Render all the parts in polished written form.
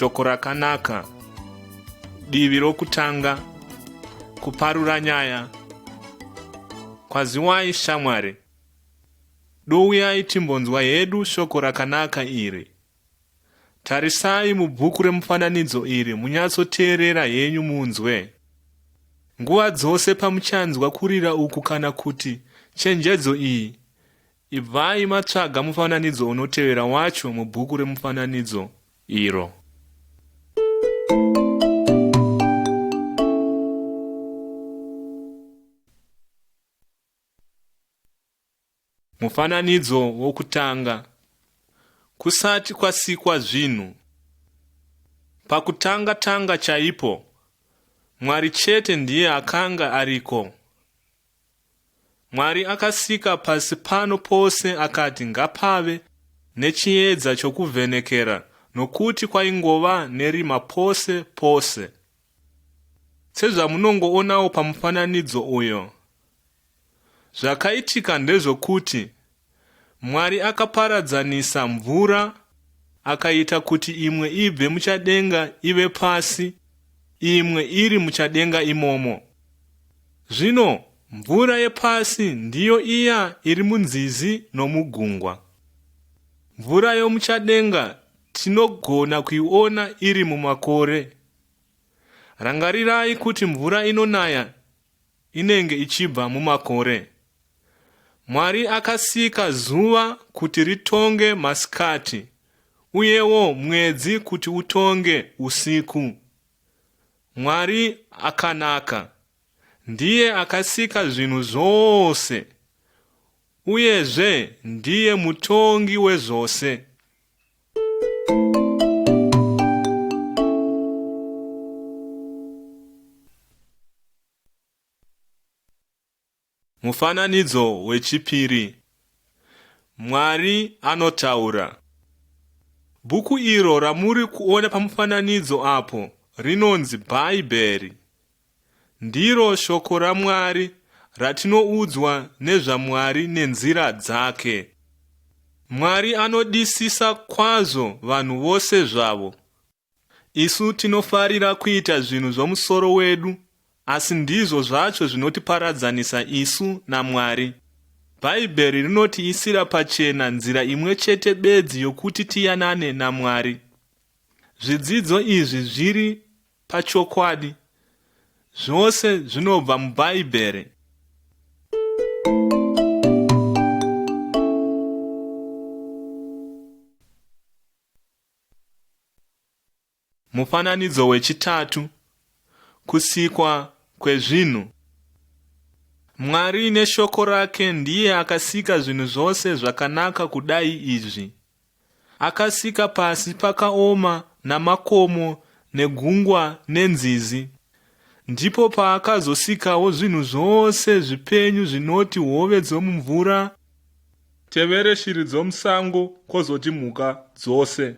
Shoko rakanaka. Divi rokutanga. Kuparura nyaya. Kwaziwai shamwari. Douyai timbonzwa hedu shoko rakanaka iri. Tarisai mubhuku remufananidzo iri munyatsoteerera henyu munzwe. Nguva dzose pamuchanzwa kurira uku kana kuti chenjedzo iyi, Ibvai matsvaga mufananidzo unotevera wacho mubhuku remufananidzo iro. Mufananidzo wokutanga. Kusati kwasikwa zvinhu. Pakutanga tanga chaipo, Mwari chete ndiye akanga ariko. Mwari akasika pasi pano pose akati ngapave nechiedza chokuvhenekera nokuti kwaingova nerima pose pose. Sezvamunongoonawo pamufananidzo uyo. Zvakaitika ndezvokuti Mwari akaparadzanisa mvura akaita kuti imwe ibve muchadenga ive pasi, imwe iri muchadenga imomo. Zvino mvura yepasi ndiyo iya iri munzizi nomugungwa. Mvura yomuchadenga tinogona kuiona iri mumakore. Rangarirai kuti mvura inonaya inenge ichibva mumakore. Mwari akasika zuva kuti ritonge masikati uyewo mwedzi kuti utonge usiku. Mwari akanaka. Ndiye akasika zvinhu zvose uyezve ndiye mutongi wezvose. Mufananidzo wechipiri. Mwari anotaura. Bhuku iro ramuri kuona pamufananidzo apo rinonzi Bhaibheri. Ndiro shoko raMwari ratinoudzwa nezvaMwari nenzira dzake. Mwari anodisisa kwazvo vanhu vose zvavo. Isu tinofarira kuita zvinhu zvomusoro wedu, asi ndizvo zvacho zvinotiparadzanisa isu naMwari. Bhaibheri rinotiisira pachena nzira imwe chete bedzi yokuti tiyanane naMwari. Zvidzidzo izvi zviri pachokwadi zvose zvinobva muBhaibheri. Mufananidzo wechitatu, Kusikwa kwezvinhu. Mwari neshoko rake ndiye akasika zvinhu zvose zvakanaka kudai izvi. Akasika pasi pakaoma namakomo negungwa nenzizi. Ndipo paakazosikawo zvinhu zvose zvipenyu zvinoti hove dzomumvura, tevere shiri dzomusango kwozoti mhuka dzose.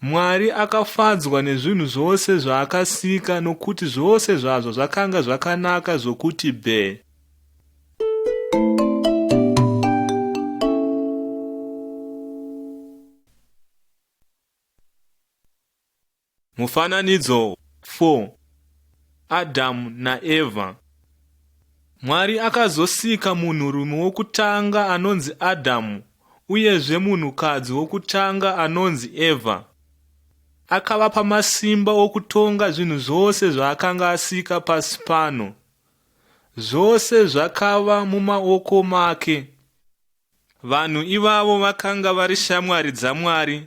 Mwari akafadzwa nezvinhu zvose zvaakasika nokuti zvose zvazvo zvakanga zvakanaka zvokuti bhee. Mufananidzo 4 Adhamu naEvha. Mwari akazosika munhurume wokutanga anonzi Adhamu uyezve munhukadzi wokutanga anonzi Evha. Akavapa masimba okutonga zvinhu zvose zvaakanga asika pasi pano. Zvose zvakava mumaoko make. Vanhu ivavo vakanga vari shamwari dzaMwari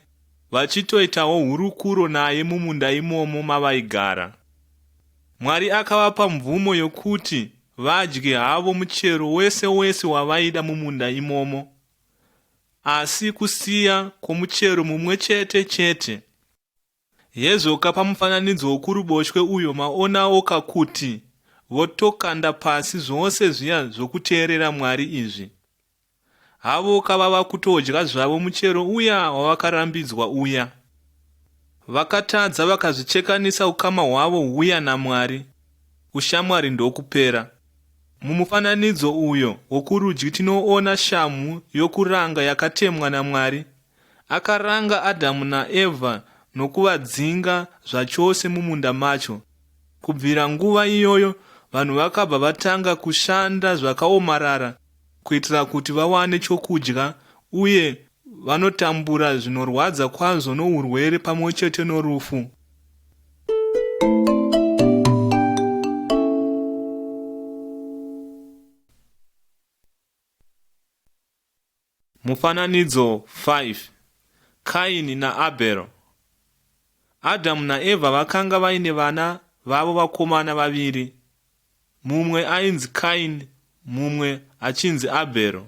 vachitoitawo hurukuro naye mumunda imomo mavaigara. Mwari akavapa mvumo yokuti vadye havo muchero wese wese wavaida mumunda imomo, asi kusiya kwomuchero mumwe chete chete. Hezvoka pamufananidzo wokuruboshwe uyo maonawoka kuti votokanda pasi zvose zviya zvokuteerera Mwari izvi. Havoka vava kutodya zvavo muchero uya wavakarambidzwa uya. Vakatadza vakazvichekanisa ukama hwavo huya naMwari, ushamwari ndokupera. Mumufananidzo uyo wokurudyi tinoona shamhu yokuranga yakatemwa naMwari. Akaranga Adhamu naEvha nokuvadzinga zvachose mumunda macho. Kubvira nguva iyoyo vanhu vakabva vatanga kushanda zvakaomarara kuitira kuti vawane chokudya uye vanotambura zvinorwadza kwazvo nourwere pamwe chete norufu. Mufananidzo 5 Kaini naAbhero. Adhamu naEvha vakanga vaine vana vavo vakomana vaviri. Mumwe ainzi Kaini, mumwe achinzi Abhero.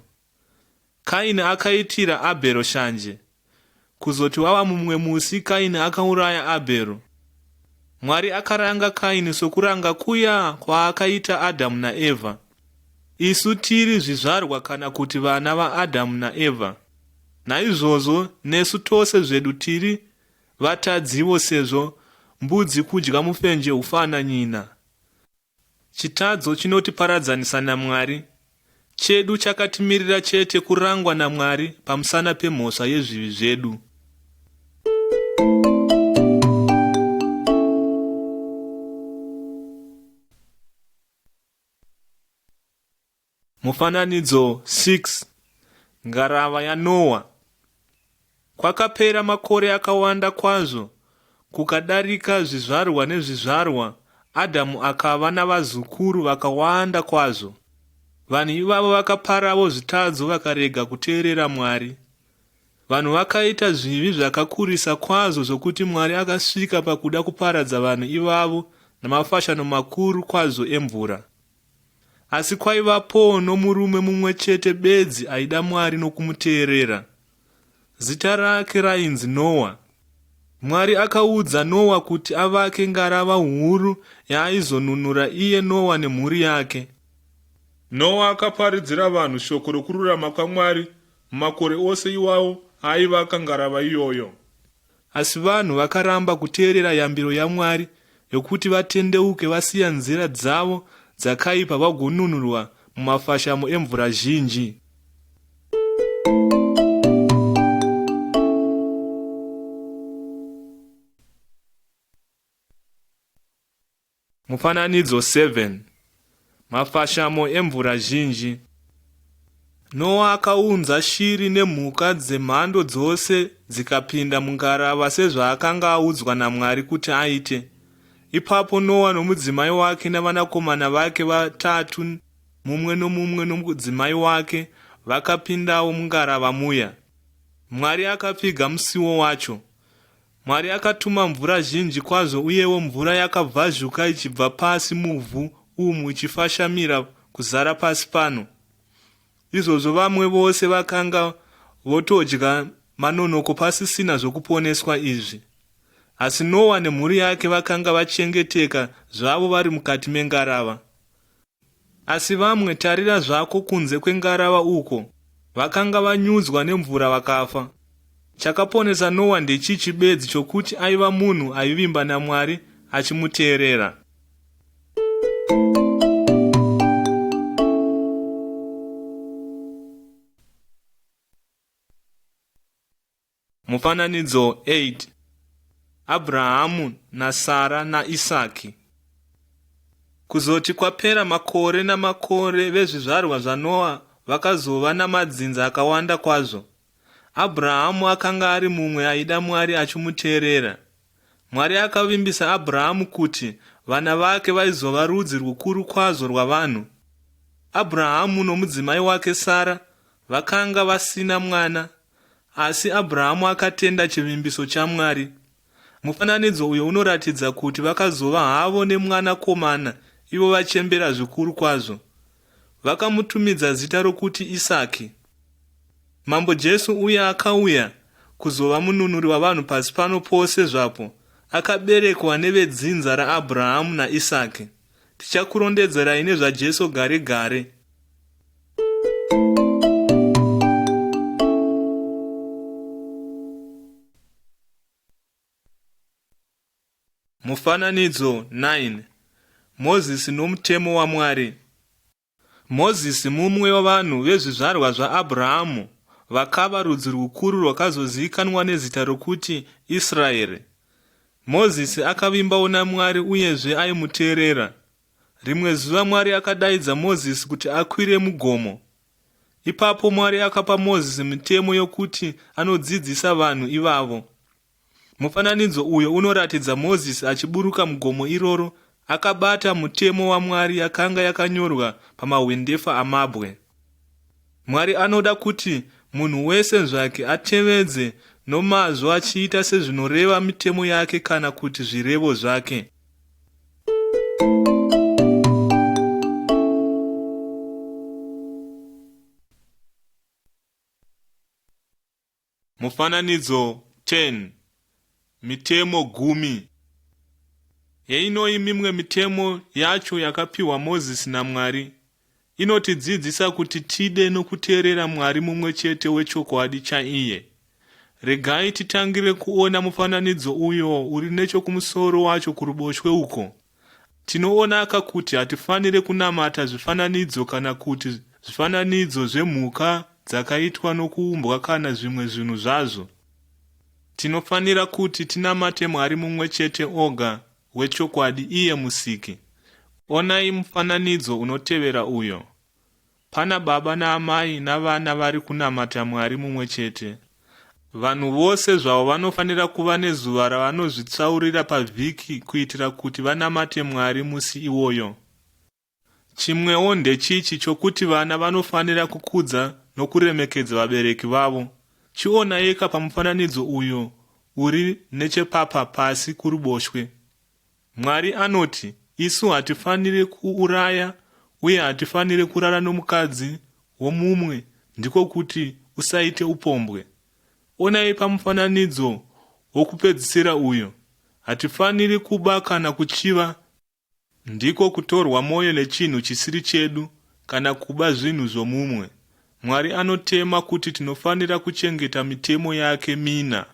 Kaini akaitira Abhero shanje. Kuzoti wava mumwe musi Kaini akauraya Abhero. Mwari akaranga Kaini sokuranga kuya kwaakaita Adhamu naEvha. Isu tiri zvizvarwa kana kuti vana vaAdhamu naEvha. Naizvozvo nesu tose zvedu tiri vatadzivo sezvo mbudzi kudya mufenje hufana nyina. Chitadzo chinotiparadzanisa naMwari. Chedu chakatimirira chete kurangwa naMwari pamusana pemhosva yezvivi zvedu. Mufananidzo 6 Ngarava yaNoa. Kwakapera makore akawanda kwazvo, kukadarika zvizvarwa nezvizvarwa, Adhamu akava navazukuru vakawanda kwazvo. Vanhu ivavo vakaparavo zvitadzo vakarega kuteerera Mwari. Vanhu vakaita zvivi zvakakurisa kwazvo zvokuti Mwari akasvika pakuda kuparadza vanhu ivavo namafashano makuru kwazvo emvura. Asi kwaivapowo nomurume mumwe chete bedzi aida Mwari nokumuteerera. Zita rake rainzi Noa. Mwari akaudza Noa kuti avake ngarava huru yaaizonunura iye Noa nemhuri yake. Noa akaparidzira vanhu shoko rokururama kwaMwari mumakore ose iwawo aaivaka ngarava iyoyo. Asi vanhu vakaramba kuteerera yambiro yaMwari yokuti vatendeuke vasiya nzira dzavo dzakaipa vagonunurwa mumafashamo emvura zhinji. Mufananidzo 7 Mafashamo emvura zhinji. Noa akaunza shiri nemhuka dzemhando dzose dzikapinda mungarava sezvaakanga audzwa naMwari kuti aite. Ipapo Noa nomudzimai wake navanakomana vake vatatu mumwe nomumwe nomudzimai wake vakapindawo mungarava muya. Mwari akapfiga musiwo wacho. Mwari akatuma mvura zhinji kwazvo uyewo mvura yakabvazhuka ichibva pasi muvhu umu ichifashamira kuzara pasi pano. Izvozvo vamwe vose vakanga votodya manonoko pasisina zvokuponeswa izvi. Asi Noa nemhuri yake vakanga vachengeteka zvavo vari mukati mengarava. Asi vamwe, tarira zvako kunze kwengarava uko, vakanga vanyudzwa nemvura vakafa. Chakaponesa Noa ndechichi bedzi chokuti aiva munhu aivimba naMwari achimuteerera. Mufananidzo 8 Abrahamu naSara naIsaki. Kuzoti kwapera makore namakore vezvizvarwa zvaNoa vakazova namadzinza akawanda kwazvo. Abrahamu akanga ari mumwe aida Mwari achimuteerera. Mwari akavimbisa Abrahamu kuti vana vake vaizova rudzi rwukuru kwazvo rwavanhu. Abrahamu nomudzimai wake Sara vakanga vasina mwana Asi Abrahamu akatenda chivimbiso chaMwari. Mufananidzo uyo unoratidza kuti vakazova havo nemwanakomana ivo vachembera zvikuru kwazvo. Vakamutumidza zita rokuti Isaki. Mambo Jesu uye akauya kuzova mununuri wavanhu pasi pano pose zvapo, akaberekwa nevedzinza raAbrahamu naIsaki. Tichakurondedzerai nezvaJesu gare gare. Mufananidzo 9 Mozisi nomutemo waMwari. Mozisi mumwe wavanhu vezvizvarwa zvaAbrahamu vakava rudzi rwukuru rwakazozivikanwa nezita rokuti Israeri. Mozisi akavimbawo naMwari uyezve aimuteerera. Rimwe zuva Mwari akadaidza Mozisi kuti akwire mugomo. Ipapo Mwari akapa Mozisi mitemo yokuti anodzidzisa vanhu ivavo. Mufananidzo uyo unoratidza Mozisi achiburuka mugomo iroro akabata mutemo waMwari yakanga yakanyorwa pamahwendefa amabwe. Mwari anoda kuti munhu wese zvake atevedze nomazvo achiita sezvinoreva mitemo yake kana kuti zvirevo zvake. Mufananidzo 10. Mitemo gumi. Heinoi mimwe mitemo yacho yakapiwa Mozisi naMwari. Inotidzidzisa kuti tide nokuteerera Mwari mumwe chete wechokwadi chaiye. Regai titangire kuona mufananidzo uyo uri nechokumusoro wacho kuruboshwe uko. Tinoonaka kuti hatifanire kunamata zvifananidzo kana kuti zvifananidzo zvemhuka dzakaitwa nokuumbwa kana zvimwe zvinhu zvazvo. Tinofanira kuti tinamate Mwari mumwe chete oga wechokwadi iye Musiki. Onai mufananidzo unotevera uyo. Pana baba naamai navana vari kunamata Mwari mumwe chete. Vanhu vose zvavo vanofanira kuva nezuva ravanozvitsaurira pavhiki kuitira kuti vanamate Mwari musi iwoyo. Chimwewo ndechichi chokuti vana vanofanira kukudza nokuremekedza vabereki vavo. Chionaika pamufananidzo uyo uri nechepapa pasi kuruboshwe. Mwari anoti isu hatifanire kuuraya uye hatifanire kurara nomukadzi womumwe ndiko kuti usaite upombwe. Onai pamufananidzo wokupedzisira uyo. Hatifaniri kuba kana kuchiva ndiko kutorwa mwoyo nechinhu chisiri chedu kana kuba zvinhu zvomumwe. Mwari anotema kuti tinofanira kuchengeta mitemo yake mina.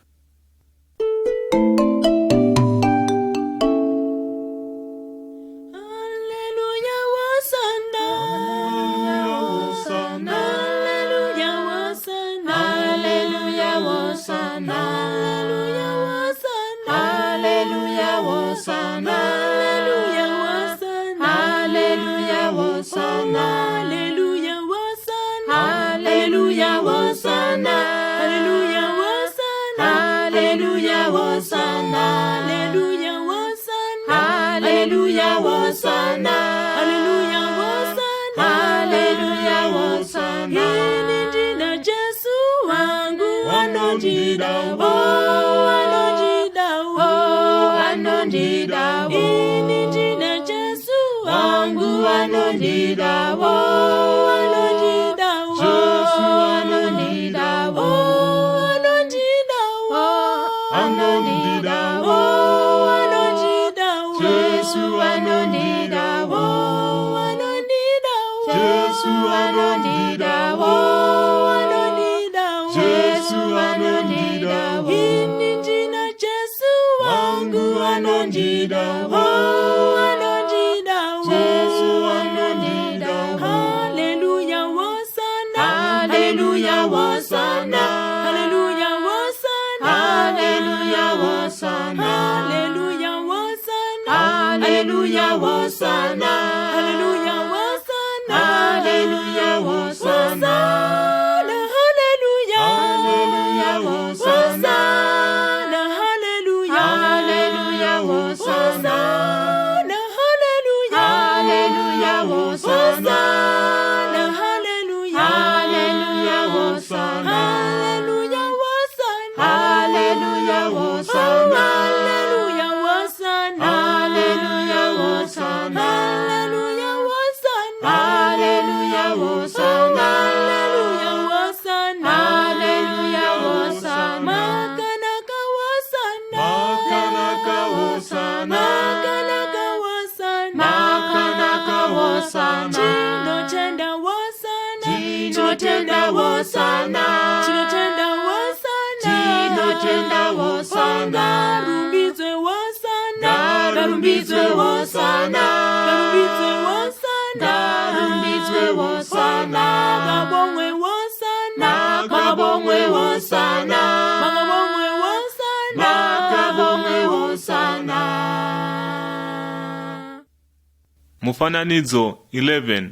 Mufananidzo 11.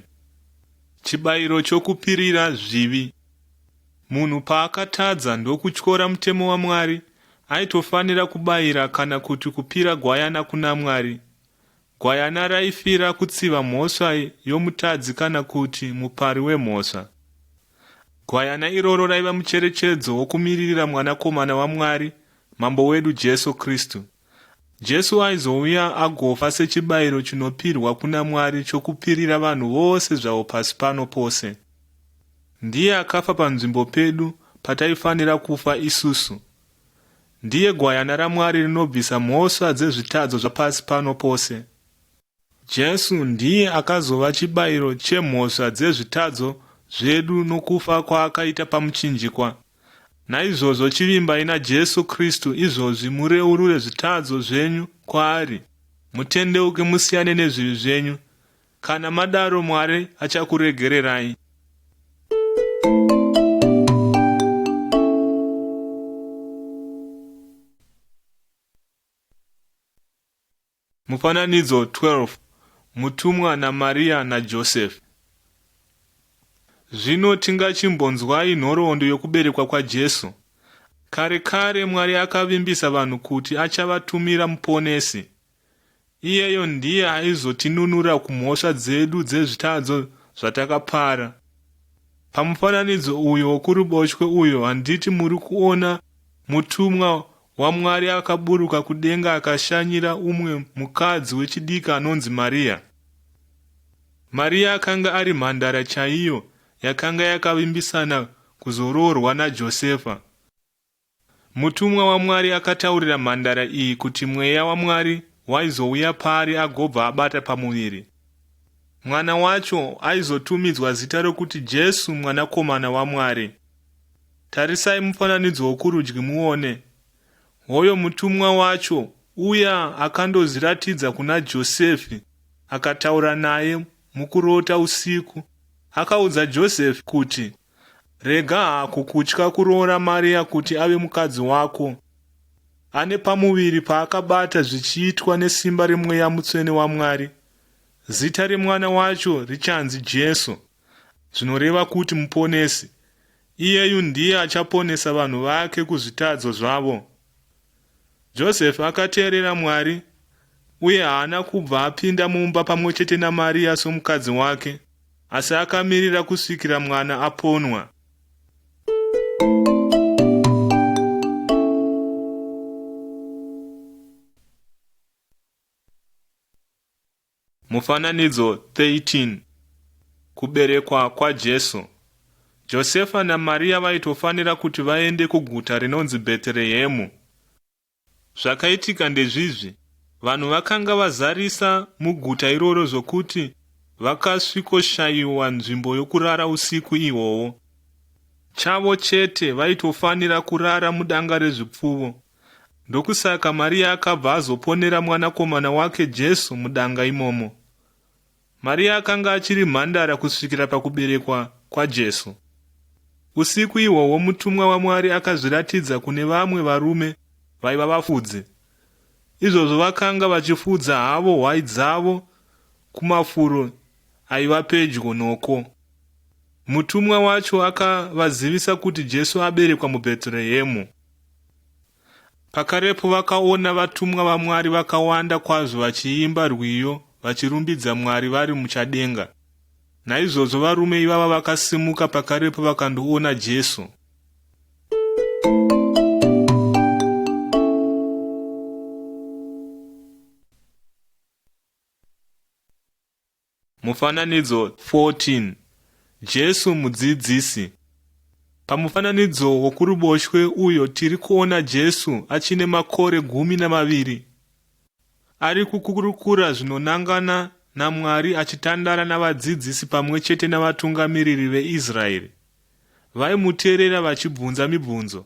Chibayiro chokupirira zvivi. Munhu paakatadza ndokutyora mutemo waMwari, aitofanira kubayira kana kuti kupira gwayana kuna Mwari. Gwayana raifira kutsiva mhosva yomutadzi kana kuti mupari wemhosva. Gwayana iroro raiva mucherechedzo wokumiririra Mwanakomana waMwari, Mambo wedu Jesu Kristu. Jesu aizouya agofa sechibayiro chinopirwa kuna Mwari chokupirira vanhu vose zvavo pasi pano pose. Ndiye akafa panzvimbo pedu pataifanira kufa isusu. Ndiye gwayana raMwari rinobvisa mhosva dzezvitadzo zvapasi pano pose. Jesu ndiye akazova chibayiro chemhosva dzezvitadzo zvedu nokufa kwaakaita pamuchinjikwa. Naizvozvo chivimbai naJesu Kristu izvozvi mureurure zvitadzo zvenyu kwaari, mutendeuke musiyane nezvivi zvenyu. Kana madaro Mwari achakuregererai. Mufananidzo 12, Mutumwa naMaria naJosefi. Zvino tingachimbonzwai nhoroondo yokuberekwa kwaJesu. Kare kare Mwari akavimbisa vanhu kuti achavatumira Muponesi. Iyeyo ndiye aizotinunura kumhosva dzedu dzezvitadzo zvatakapara. Pamufananidzo uyo wokuruboshwe uyo handiti muri kuona mutumwa waMwari akaburuka kudenga akashanyira umwe mukadzi wechidiki anonzi Maria. Maria akanga ari mhandara chaiyo yakanga yakavimbisana kuzoroorwa naJosefa. Mutumwa waMwari akataurira mhandara iyi kuti mweya waMwari waizouya paari agobva abata pamuviri. Mwana wacho aizotumidzwa zita rokuti Jesu mwanakomana waMwari. Tarisai mufananidzo wokurudyi muone. Hoyo mutumwa wacho uya akandozviratidza kuna Josefi akataura naye mukurota usiku. Akaudza Josefi kuti, Rega hako kutya kuroora Maria kuti ave mukadzi wako. Ane pamuviri paakabata zvichiitwa nesimba remweya mutsvene waMwari. Zita remwana wacho richanzi Jesu. Zvinoreva kuti Muponesi. Iyeyu ndiye achaponesa vanhu vake kuzvitadzo zvavo. Josefi akateerera Mwari uye haana kubva apinda mumba pamwe chete naMariya somukadzi wake, asi akamirira kusvikira mwana aponwa. Mufananidzo 13. Kuberekwa kwaJesu. Josefa naMariya vaitofanira kuti vaende kuguta rinonzi Bheterehemu. Zvakaitika ndezvizvi, vanhu vakanga vazarisa muguta iroro zvokuti vakasvikoshayiwa nzvimbo yokurara usiku ihwohwo. Chavo chete vaitofanira kurara mudanga rezvipfuvo. Ndokusaka Mariya akabva azoponera mwanakomana wake Jesu mudanga imomo. Mariya akanga achiri mhandara kusvikira pakuberekwa kwaJesu. Usiku ihwohwo mutumwa waMwari akazviratidza kune vamwe varume vaiva vafudzi. Izvozvo vakanga vachifudza havo hwai dzavo kumafuro aiva pedyo noko. Mutumwa wacho akavazivisa kuti Jesu aberekwa muBhetrehemu. Pakarepo vakaona vatumwa vaMwari vakawanda kwazvo vachiimba rwiyo vachirumbidza Mwari vari muchadenga. Naizvozvo varume ivava vakasimuka pakarepo vakandoona Jesu. Mufananidzo 14. Jesu mudzidzisi. Pamufananidzo wokuruboshwe uyo tiri kuona Jesu achine makore 12. Ari kukurukura zvinonangana naMwari achitandara navadzidzisi pamwe chete navatungamiriri veIsraeri. Vaimuteerera vachibvunza mibvunzo.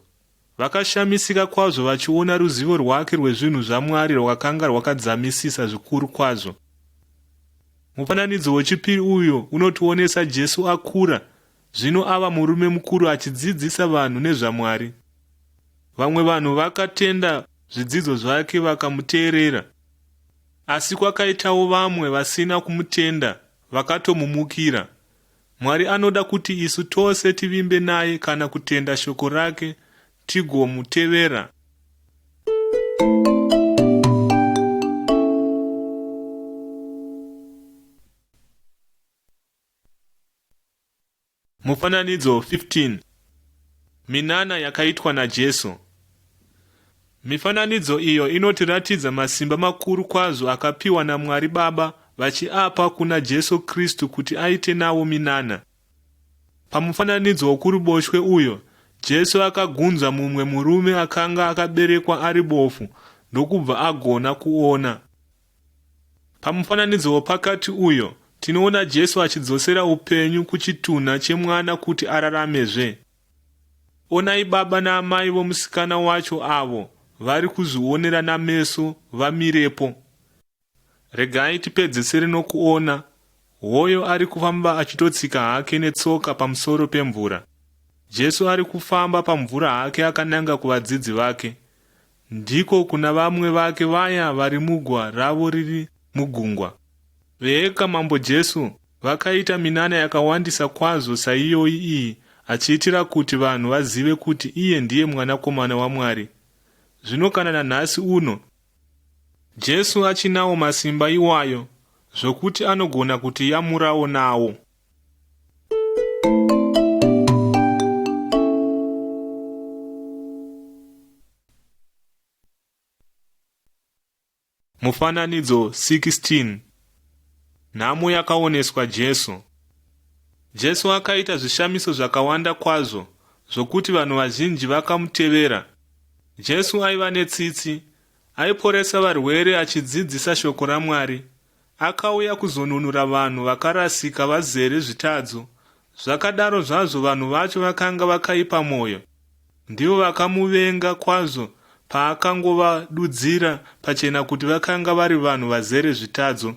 Vakashamisika kwazvo vachiona ruzivo rwake rwezvinhu zvaMwari rwakanga rwakadzamisisa zvikuru kwazvo. Mufananidzo wechipiri uyo unotionesa Jesu akura zvino ava murume mukuru achidzidzisa vanhu nezvaMwari. Vamwe vanhu vakatenda zvidzidzo zvake vakamuteerera. Asi kwakaitawo vamwe vasina kumutenda vakatomumukira. Mwari anoda kuti isu tose tivimbe naye kana kutenda shoko rake tigomutevera. Mufananidzo 15 Minana yakaitwa naJesu. Mifananidzo iyo inotiratidza masimba makuru kwazvo akapiwa naMwari Baba vachiapa kuna Jesu Kristu kuti aite nawo minana. Pamufananidzo wokuruboshwe uyo, Jesu akagunzva mumwe murume akanga akaberekwa ari bofu ndokubva agona kuona. Pamufananidzo wapakati uyo, tinoona Jesu achidzosera upenyu kuchitunha chemwana kuti araramezve. Onai baba naamai vomusikana wacho avo vari kuzvionera nameso vamirepo. Regai tipedzisire nokuona hoyo ari kufamba achitotsika hake netsoka pamusoro pemvura. Jesu ari kufamba pamvura hake akananga kuvadzidzi vake. Ndiko kuna vamwe vake vaya vari mugwa ravo riri mugungwa. Veeka Mambo Jesu vakaita minana yakawandisa kwazvo saiyoyi iyi achiitira kuti vanhu vazive kuti iye ndiye Mwanakomana waMwari. Zvino kana nanhasi uno, Jesu achinawo masimba iwayo zvokuti anogona kutiyamurawo nawo. Mufananidzo 16 Nhamo yakaoneswa Jesu. Jesu akaita zvishamiso zvakawanda kwazvo zvokuti vanhu vazhinji vakamutevera. Jesu aiva netsitsi, aiporesa varwere achidzidzisa shoko raMwari. Akauya kuzonunura vanhu vakarasika vazere zvitadzo. Zvakadaro zvazvo vanhu vacho vakanga vakaipa mwoyo. Ndivo vakamuvenga kwazvo paakangovadudzira pachena kuti vakanga vari vanhu vazere zvitadzo.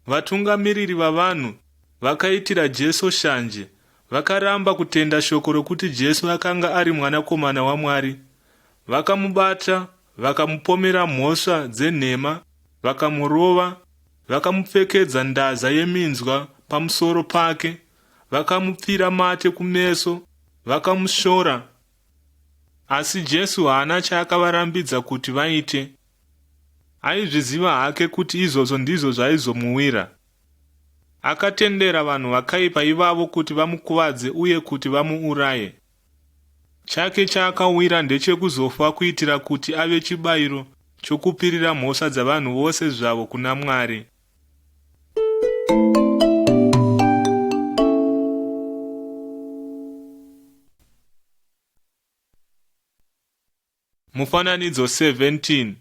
Vatungamiriri vavanhu vakaitira Jesu shanje. Vakaramba kutenda shoko rokuti Jesu akanga ari Mwanakomana waMwari. Vakamubata, vakamupomera mhosva dzenhema, vakamurova, vakamupfekedza ndaza yeminzwa pamusoro pake, vakamupfira mate kumeso, vakamushora. Asi Jesu haana chaakavarambidza kuti vaite. Aizviziva hake kuti izvozvo ndizvo zvaizomuwira. Akatendera vanhu vakaipa ivavo kuti vamukuvadze uye kuti vamuuraye. Chake chaakawira ndechekuzofa kuitira kuti ave chibayiro chokupirira mhosva dzavanhu vose zvavo kuna Mwari. Mufananidzo 17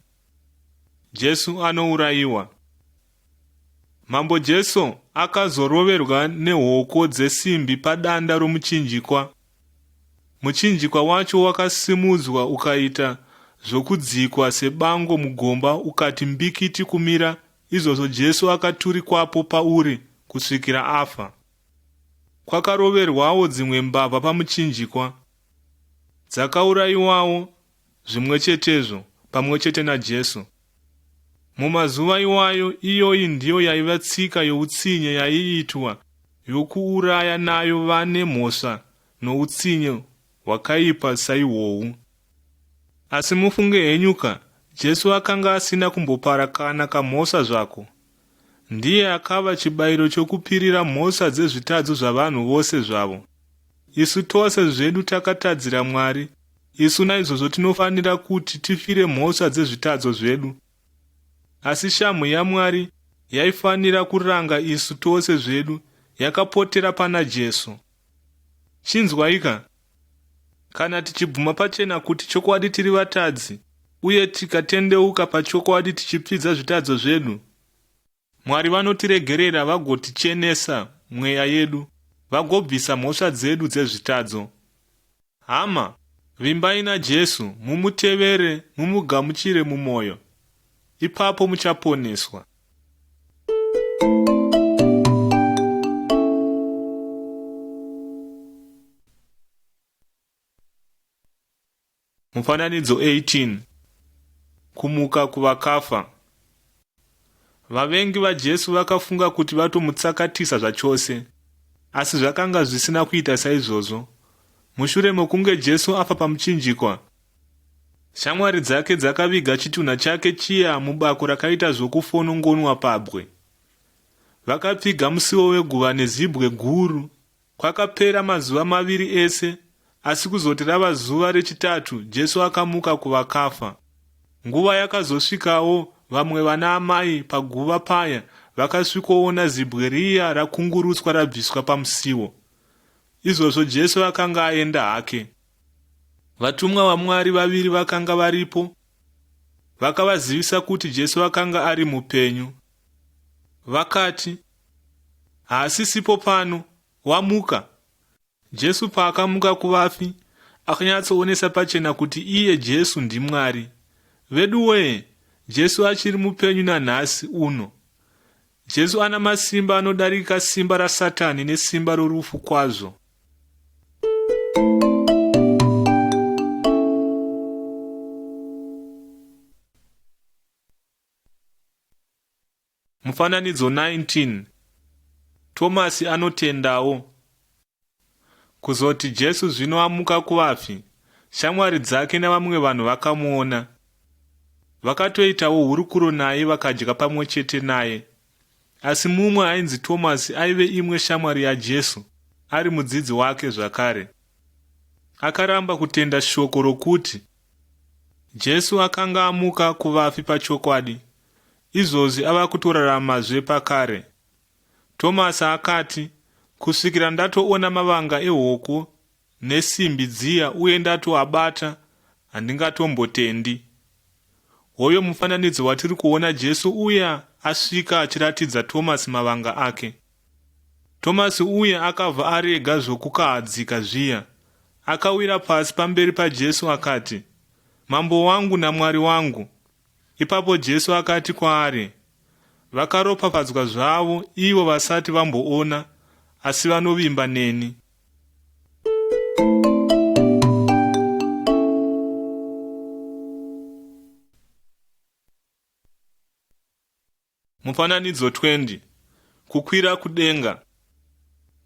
Jesu anourayiwa. Mambo Jesu akazoroverwa nehoko dzesimbi padanda romuchinjikwa. Muchinjikwa wacho wakasimudzwa ukaita zvokudzikwa sebango mugomba ukati mbikiti kumira izvozvo Jesu akaturikwapo pauri kusvikira afa. Kwakaroverwawo dzimwe mbavha pamuchinjikwa. Dzakaurayiwawo zvimwe chetezvo pamwe chete naJesu. Mumazuva iwayo, iyoyi ndiyo yaiva tsika youtsinye yaiitwa yokuuraya nayo vane mhosva noutsinye hwakaipa saihwohwu. Asi mufunge henyuka, Jesu akanga asina kumbopara kana kamhosva zvako. Ndiye akava chibayiro chokupirira mhosva dzezvitadzo zvavanhu vose zvavo. Isu tose zvedu takatadzira Mwari, isu naizvozvo tinofanira kuti tifire mhosva dzezvitadzo zvedu. Asi shamhu yaMwari yaifanira kuranga isu tose zvedu yakapotera pana Jesu. Chinzwaika, kana tichibvuma pachena kuti chokwadi tiri vatadzi uye tikatendeuka pachokwadi tichipfidza zvitadzo zvedu, Mwari vanotiregerera vagotichenesa mweya yedu, vagobvisa mhosva dzedu dzezvitadzo. Hama, vimbai naJesu, mumutevere, mumugamuchire mumwoyo. Ipapo muchaponeswa. Mufananidzo 18 Kumuka kuvakafa. Vavengi vaJesu vakafunga kuti vatomutsakatisa zvachose. Asi zvakanga zvisina kuita saizvozvo. Mushure mokunge Jesu afa pamuchinjikwa, shamwari dzake dzakaviga chitunha chake chiya mubako rakaita zvokufonongonwa pabwe. Vakapfiga musiwo weguva nezibwe guru. Kwakapera mazuva maviri ese, asi kuzoti rava zuva rechitatu Jesu akamuka kuvakafa. Nguva yakazosvikawo vamwe vana amai paguva paya vakasvikoona zibwe riya rakungurutswa rabviswa pamusiwo. Izvozvo Jesu akanga aenda hake. Vatumwa vaMwari vaviri vakanga varipo vakavazivisa kuti Jesu akanga ari mupenyu. Vakati, Haasisipo pano, wamuka. Jesu paakamuka kuvafi, akanyatsoonesa pachena kuti iye Jesu ndiMwari. Veduwee, Jesu achiri mupenyu nanhasi uno. Jesu ana masimba anodarika simba raSatani nesimba rorufu kwazvo. Mufananidzo 19 Tomasi anotendawo. Kuzoti Jesu zvino amuka kuvafi, shamwari dzake navamwe vanhu vakamuona. Vakatoitawo hurukuro naye vakadya pamwe chete naye. Asi mumwe ainzi Tomasi aive imwe shamwari yaJesu, ari mudzidzi wake zvakare. Akaramba kutenda shoko rokuti Jesu akanga amuka kuvafi pachokwadi. Izvozvi ava kutoraramazve pakare. Tomasi akati, Kusvikira ndatoona mavanga ehoko nesimbi dziya uye ndatoabata, handingatombotendi. Hoyo mufananidzo watiri kuona Jesu uya asvika achiratidza Tomasi mavanga ake. Tomasi uya akabva arega zvokukahadzika zviya. Akawira pasi pamberi paJesu akati, Mambo wangu naMwari wangu! Ipapo Jesu akati kwaari, Vakaropafadzwa zvavo ivo vasati vamboona, asi vanovimba neni. Mufananidzo 20 Kukwira kudenga.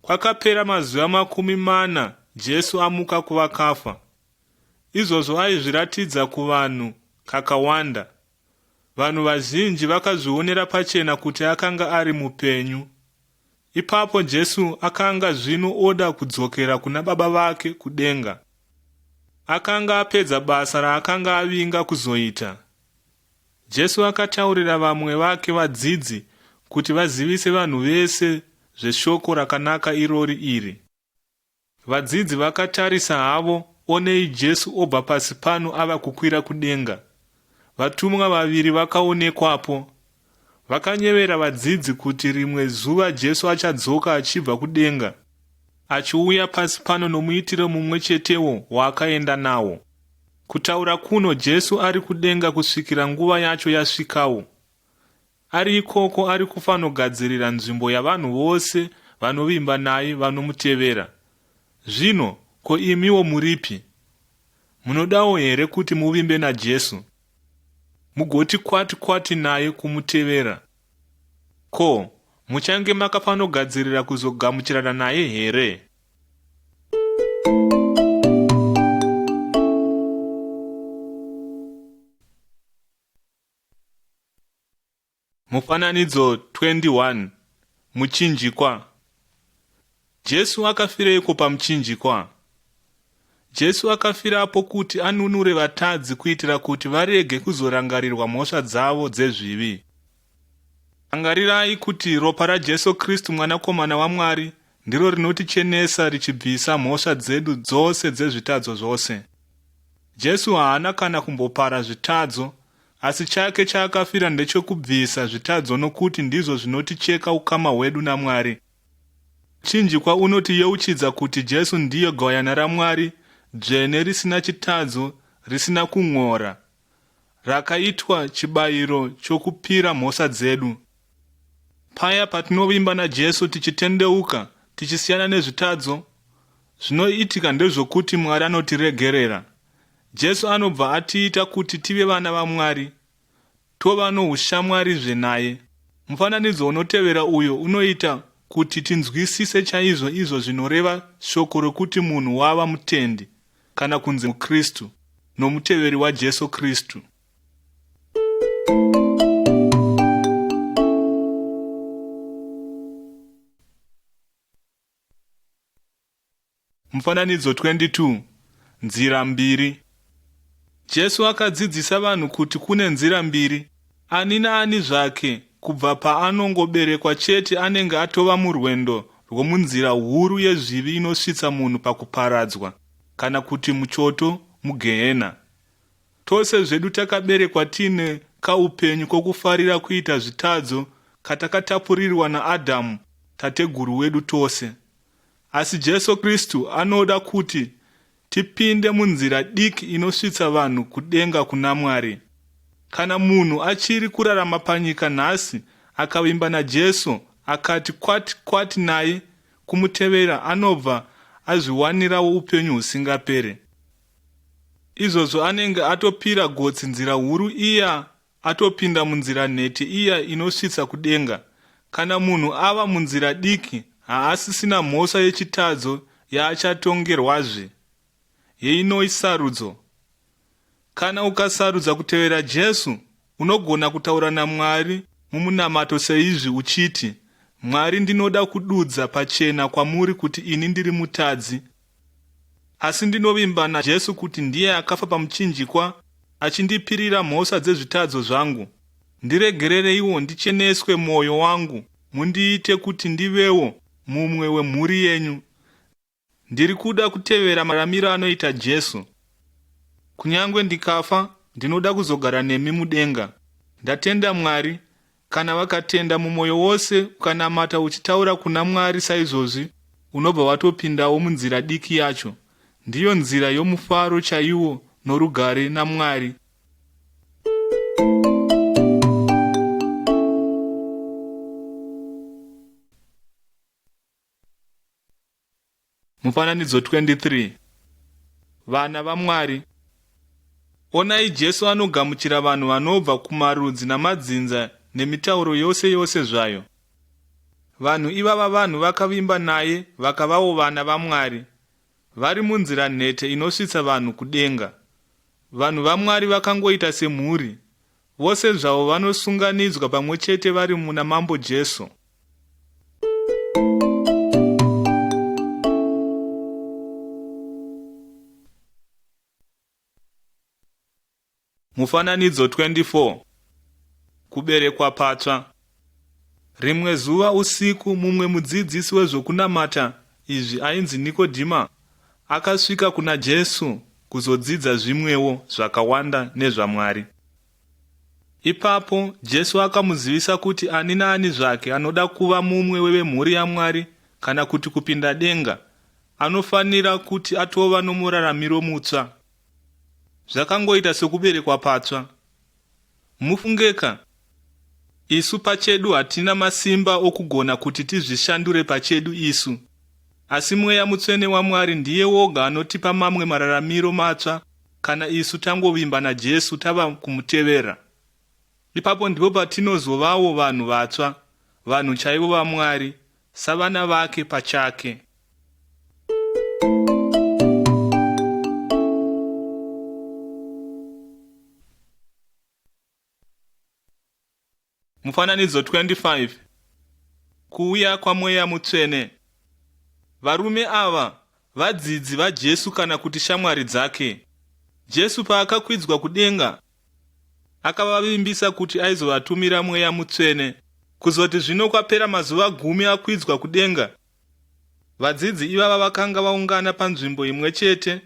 Kwakapera mazuva 40 Jesu amuka kuvakafa. Izvozvo aizviratidza kuvanhu kakawanda. Vanhu vazhinji vakazvionera pachena kuti akanga ari mupenyu. Ipapo Jesu akanga zvino oda kudzokera kuna Baba vake kudenga. Akanga apedza basa raakanga avinga kuzoita. Jesu akataurira vamwe vake vadzidzi kuti vazivise vanhu vese zveshoko rakanaka irori iri. Vadzidzi vakatarisa havo, onei Jesu obva pasi pano ava kukwira kudenga. Vatumwa vaviri vakaonekwapo. Vakanyevera vadzidzi kuti rimwe zuva Jesu achadzoka achibva kudenga, achiuya pasi pano nomuitiro mumwe chetewo waakaenda nawo. Kutaura kuno Jesu ari kudenga kusvikira nguva yacho yasvikawo. Ari ikoko ari kufanogadzirira nzvimbo yavanhu vose vanovimba naye vanomutevera. Zvino, ko imiwo muripi? Munodawo here kuti muvimbe naJesu? Mugoti kwati kwati naye kumutevera? Ko, muchange makafanogadzirira kuzogamuchirana naye here? Mufananidzo 21 Muchinjikwa. Jesu akafireiko pamuchinjikwa? Jesu akafirapo kuti anunure vatadzi kuitira kuti varege kuzorangarirwa mhosva dzavo dzezvivi. Rangarirai kuti ropa raJesu Kristu Mwanakomana waMwari ndiro rinotichenesa richibvisa mhosva dzedu dzose dzezvitadzo zvose. Jesu haana kana kumbopara zvitadzo, asi chake chaakafira ndechokubvisa zvitadzo nokuti ndizvo zvinoticheka ukama hwedu naMwari. Muchinjikwa unotiyeuchidza kuti Jesu ndiye Gwayana raMwari dzvene risina chitadzo, risina kun'ora, rakaitwa chibayiro chokupira mhosva dzedu. Paya patinovimba naJesu tichitendeuka tichisiyana nezvitadzo, zvinoitika ndezvokuti Mwari anotiregerera. Jesu anobva atiita kuti tive vana vaMwari, tova noushamwarizve naye. Mufananidzo unotevera uyo unoita kuti tinzwisise chaizvo izvo zvinoreva shoko rokuti munhu wava mutendi kana kunzi muKristu nomuteveri waJesu Kristu. Mufananidzo 22 Nzira mbiri. Jesu akadzidzisa vanhu kuti kune nzira mbiri. Ani naani zvake kubva paanongoberekwa chete anenge atova murwendo rwomunzira huru yezvivi inosvitsa munhu pakuparadzwa kana kuti muchoto mugehena. Tose zvedu takaberekwa tiine kaupenyu kokufarira kuita zvitadzo katakatapurirwa naAdhamu tateguru wedu tose. Asi Jesu Kristu anoda kuti tipinde munzira diki inosvitsa vanhu kudenga kuna Mwari. Kana munhu achiri kurarama panyika nhasi akavimba naJesu akati kwati kwati naye kumutevera anobva azviwanirawo upenyu husingapere. Izvozvo anenge atopira gotsi nzira huru iya atopinda munzira nhete iya inosvitsa kudenga. Kana munhu ava munzira diki haasisina mhosva yechitadzo yaachatongerwazve. Heinoi sarudzo. Kana ukasarudza kutevera Jesu, unogona kutaura naMwari mumunamato seizvi uchiti, Mwari ndinoda kududza pachena kwamuri kuti ini ndiri mutadzi. Asi ndinovimba naJesu kuti ndiye akafa pamuchinjikwa achindipirira mhosva dzezvitadzo zvangu. Ndiregerereiwo ndicheneswe mwoyo wangu mundiite kuti ndivewo mumwe wemhuri yenyu. Ndiri kuda kutevera mararamiro anoita Jesu. Kunyangwe ndikafa, ndinoda kuzogara nemi mudenga. Ndatenda Mwari. Kana vakatenda mumwoyo wose ukanamata uchitaura kuna Mwari saizvozvi, unobva watopindawo munzira diki yacho. Ndiyo nzira yomufaro chaiwo norugare naMwari. Mufananidzo 23 Vana vaMwari. Onai Jesu anogamuchira vanhu vanobva kumarudzi namadzinza nemitauro yose yose zvayo. Vanhu ivava vanhu vakavimba naye vakavawo vana vaMwari. Vari munzira nhete inosvitsa vanhu kudenga. Vanhu vaMwari vakangoita semhuri. Vose zvavo vanosunganidzwa pamwe chete vari muna Mambo Jesu. Mufananidzo 24 Kuberekwa patsva. Rimwe zuva usiku mumwe mudzidzisi wezvokunamata izvi ainzi Nikodhima akasvika kuna Jesu kuzodzidza zvimwewo zvakawanda nezvaMwari. Ipapo Jesu akamuzivisa kuti ani naani zvake anoda kuva mumwe wevemhuri yaMwari kana kuti kupinda denga anofanira kuti atova nomuraramiro mutsva. Zvakangoita sokuberekwa patsva. Mufungeka, isu pachedu hatina masimba okugona kuti tizvishandure pachedu isu. Asi Mweya Mutsvene waMwari ndiye woga anotipa mamwe mararamiro matsva kana isu tangovimba naJesu tava kumutevera. Ipapo ndipo patinozovawo vanhu vatsva, vanhu chaivo vaMwari, savana vake pachake. Mufananidzo 25 Kuuya kwaMweya Mutsvene. Varume ava vadzidzi vaJesu kana kuti shamwari dzake. Jesu paakakwidzwa kudenga, akavavimbisa kuti aizovatumira Mweya Mutsvene. Kuzoti zvino kwapera mazuva gumi akwidzwa kudenga, vadzidzi ivava vakanga vaungana panzvimbo imwe chete.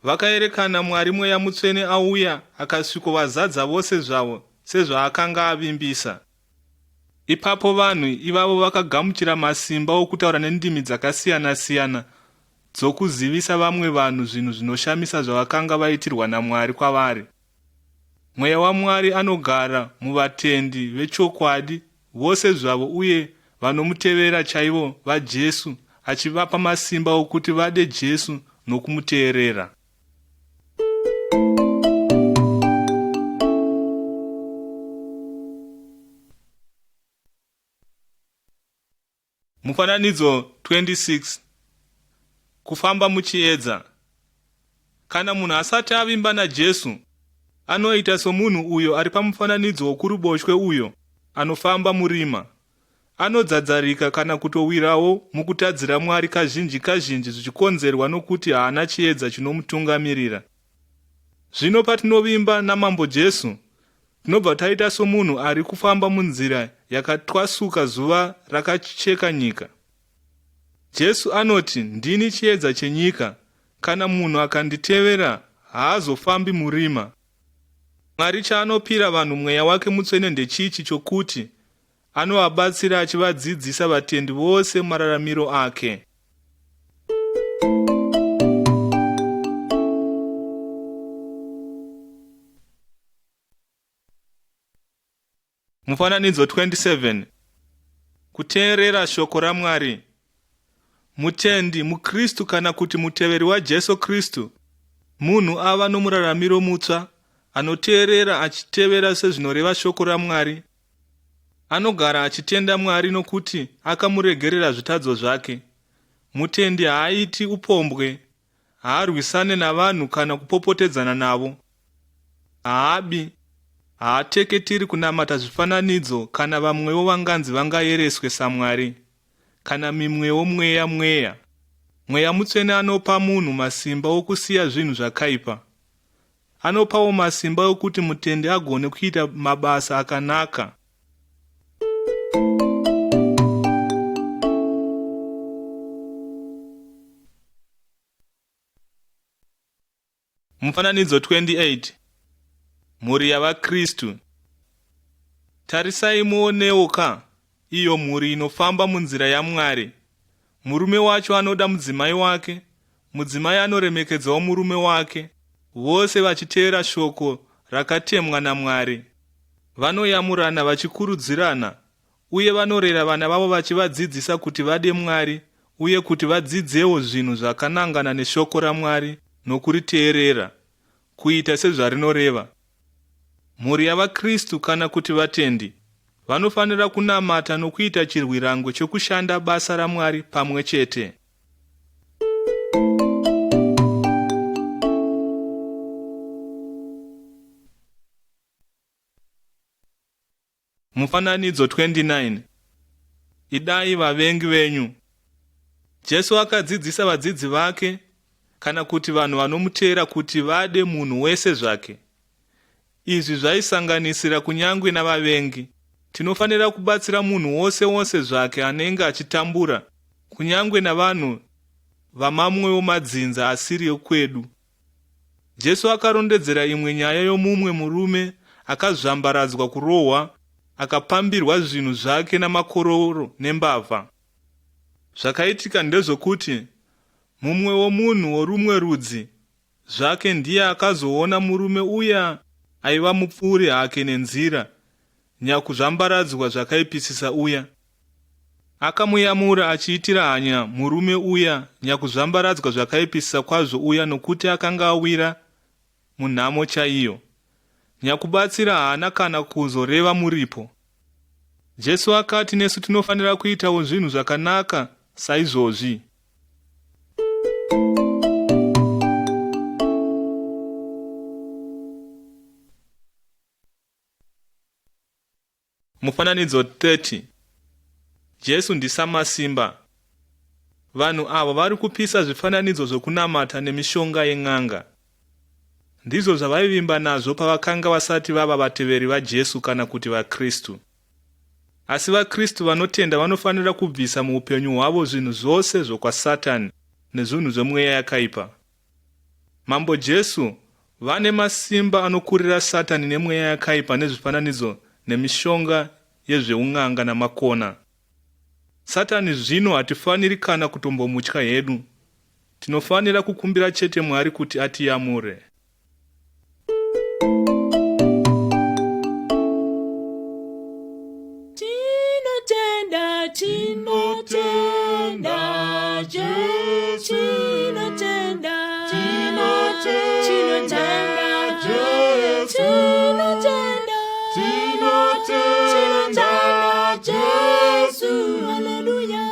Vakaerekana Mwari Mweya Mutsvene auya akasvikovazadza vose zvavo sezvaakanga avimbisa. Ipapo vanhu ivavo vakagamuchira masimba okutaura nendimi dzakasiyana-siyana dzokuzivisa vamwe vanhu zvinhu zvinoshamisa zvavakanga vaitirwa naMwari kwavari. Mweya waMwari anogara muvatendi vechokwadi vose zvavo uye vanomutevera chaivo vaJesu achivapa masimba okuti vade Jesu nokumuteerera. Mufananidzo 26 Kufamba muchiedza. Kana munhu asati avimba naJesu, anoita somunhu uyo ari pamufananidzo wokuruboshwe uyo anofamba murima. Anodzadzarika kana kutowirawo mukutadzira Mwari kazhinji kazhinji zvichikonzerwa nokuti haana chiedza chinomutungamirira. Zvino patinovimba naMambo Jesu, tinobva taita somunhu ari kufamba munzira yakatwasuka zuva rakacheka nyika. Jesu anoti, Ndini chiedza chenyika, kana munhu akanditevera haazofambi murima. Mwari chaanopira vanhu mweya wake mutsvene ndechichi chokuti Anovabatsira achivadzidzisa vatendi vose mararamiro ake. Mufananidzo 27 Kuteerera shoko raMwari. Mutendi, muKristu kana kuti muteveri waJesu Kristu, munhu ava nomuraramiro mutsva, anoteerera achitevera sezvinoreva shoko raMwari. Anogara achitenda Mwari nokuti akamuregerera zvitadzo zvake. Mutendi haaiti upombwe, haarwisane navanhu kana kupopotedzana navo. Haabi, haateketiri kunamata zvifananidzo kana vamwewo vanganzi vangayereswe saMwari, kana mimwewo mweya mweya. Mweya Mutsvene anopa munhu masimba okusiya zvinhu zvakaipa. Anopawo masimba okuti mutendi agone kuita mabasa akanaka. Mufananidzo 28 Mhuri yavaKristu. Tarisai muonewo ka iyo mhuri inofamba munzira yaMwari. Murume wacho anoda mudzimai wake, mudzimai anoremekedzawo murume wake, vose vachiteera shoko rakatemwa naMwari. Vanoyamurana vachikurudzirana uye vanorera vana vavo vachivadzidzisa kuti vade Mwari uye kuti vadzidzewo zvinhu zvakanangana neshoko raMwari nokuriteerera, kuita sezvarinoreva. Mhuri yavaKristu kana kuti vatendi vanofanira kunamata nokuita chirwirangwe chokushanda basa raMwari pamwe chete. Mufananidzo 29 Idai vavengi venyu. Jesu akadzidzisa vadzidzi vake kana kuti vanhu vanomuteera kuti vade munhu wese zvake. Izvi zvaisanganisira kunyange navavengi. Tinofanira kubatsira munhu wose wose zvake anenge achitambura, kunyange navanhu vamamwewo madzinza asiri ekwedu. Jesu akarondedzera imwe nyaya yomumwe murume akazvambaradzwa kurohwa akapambirwa zvinhu zvake namakororo nembavha. Zvakaitika ndezvokuti mumwewo munhu worumwe rudzi zvake ndiye akazoona murume uya aiva mupfuuri hake nenzira nyakuzvambaradzwa zvakaipisisa uya. Akamuyamura achiitira hanya murume uya nyakuzvambaradzwa zvakaipisisa kwazvo uya nokuti akanga awira munhamo chaiyo. Nyakubatsira haana kana kuzoreva muripo. Jesu akati nesu tinofanira kuitawo zvinhu zvakanaka saizvozvi. Mufananidzo 30 Jesu ndiSamasimba. Vanhu ava vari kupisa zvifananidzo zvokunamata nemishonga yen'anga. Ndizvo zvavaivimba nazvo pavakanga vasati vava vateveri vaJesu kana kuti vaKristu. Asi vaKristu vanotenda vanofanira kubvisa muupenyu hwavo zvinhu zvose zvokwaSatani nezvinhu zvemweya yakaipa. Mambo Jesu vane masimba anokurira Satani nemweya yakaipa nezvifananidzo nemishonga yezveun'anga namakona. Satani zvino hatifaniri kana kutombomutya hedu. Tinofanira kukumbira chete Mwari kuti atiyamure. Tinotenda, tinotenda Jesu, tinotenda, tinotenda Jesu, tinotenda, tinotenda Jesu, haleluya.